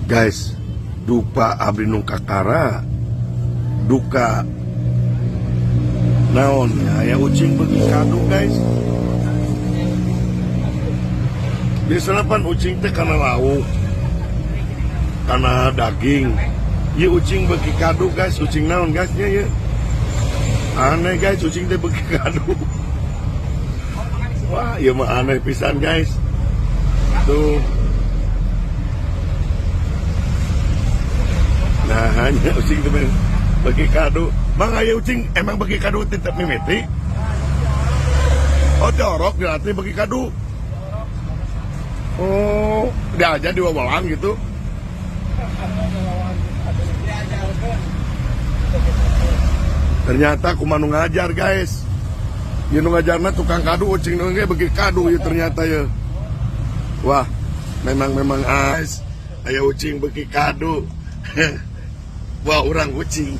Guys, dupa abdi nu kakara duka naon ya, aya ucing beuki kadu, guys. Biasana pan ucing teh kana lauk, kana daging. Ieu ucing beuki kadu, guys. Ucing naon, guys, nya ieu? Aneh, guys, ucing teh beuki kadu. Wah, ieu mah aneh pisan, guys. Tuh. Nah, hanya ucing teh beuki kadu. Mang, aya ucing emang beuki kadu tetep mimiti? Oh, jorok dilatih beuki kadu. Oh, diajar di wawalan gitu. Ternyata kumaha nu ngajar, guys. Ieu nu ngajarna tukang kadu, ucing nu ge beuki kadu ieu ternyata ye. Wah, memang guys, aya ucing beuki kadu. Wah, urang ucing.